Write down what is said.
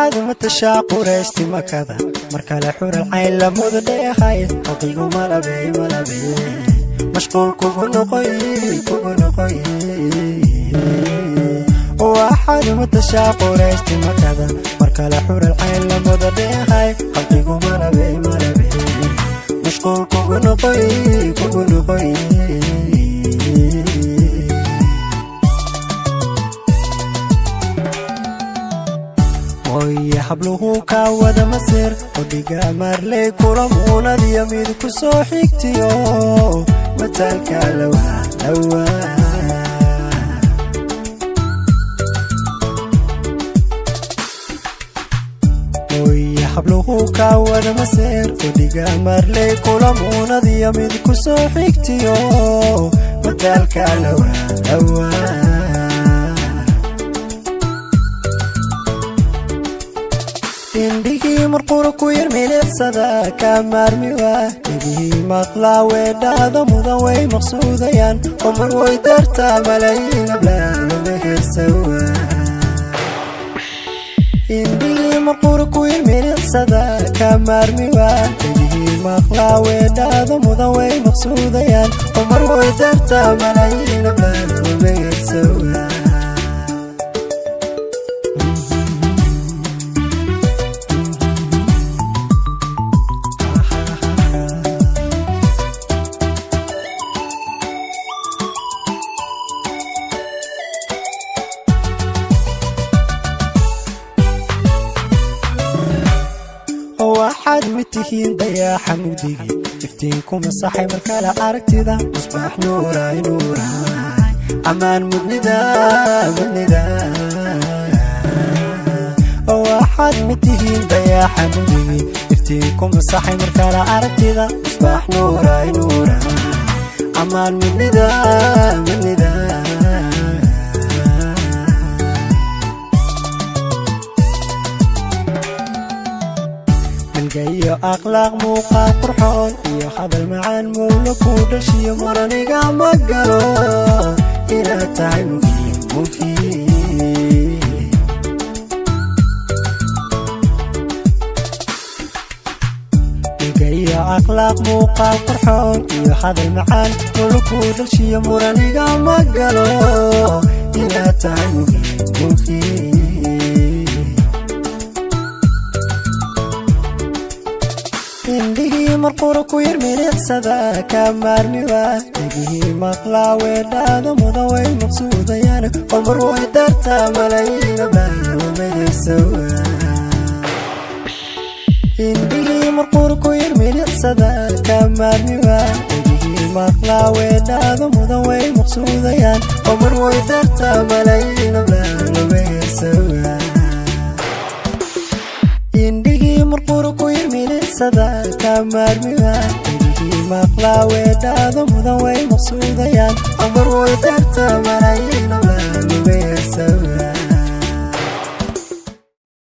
Waxaad matashaa Qurayshti Makada, mar kale xural cayn lamudu dheehay. Qalbigu malabey malabey, mashquul kugu noqoy kugu noqoy. Waxaad matashaa Qurayshti Makada, mar kale xural cayn lamudu dheehay. Qalbigu malabey malabey, mashquul kugu noqoy kugu noqoy. Hooye habluhu kaa wada masir, qodhiga marley kula muunadiyo mid ku soo xigtiyo mataalka lawa lawa. Hooye habluhu kaa wada masir, qodhiga marley kula muunadiyo mid ku soo xigtiyo mataalka lawa lawa. Indhihii marqura ku yar milicsada ka maarmi waa, dhegihii maqlaa weedhaada mudan way maqsuudayaan, oo mar way dartaa malayiin ablaanuma hersawa. Indhihii marqura ku yar milicsada ka maarmi waa, dhegihii maqlaa weedhaada mudan way maqsuudayaan, oo mar way dartaa malayiin ablaanuma hersawa. Waxaad mid tihiin dayaaxa mugdigii, iftiin masaxay markale aragtida, musbaax nuuraay nuuraay, ammaan mudnida mudnida. Waxaad mid tihiin dayaaxa mugdigii, iftiin masaxay markale aragtida, musbaax nuuraay nuuraay, ammaan mudnida mudnida. Iyo akhlaaq muuqaal qurxoon iyo hadal macaan mowla ku dhashiyo, muraniga ma galo inaad tahay muhiim muhiim. Iyo akhlaaq muuqaal qurxoon iyo hadal macaan mowla ku dhashiyo, muraniga ma galo inaad tahay muhiim muhiim. Indhihii marqura ku yar milicsada ka maarmi waa, dhegihii maqlaa weedhaada mudan way maqsuudayaan, oo mar way dartaa malayiin ablaanumahaysawa. Indhihii marqura ku yar milicsada ka maarmi waa, dhegihii maqlaa weedhaada mudan way maqsuudayaan, oo mar way dartaa malayiin ablaanumahaysawa. Indhihii marqura ku yar milicsada ka maarmi waa, dhegihii maqlaa weedhaada mudan way maqsuudayaan, oo mar way dartaa malayiin ablaanumahaysawa.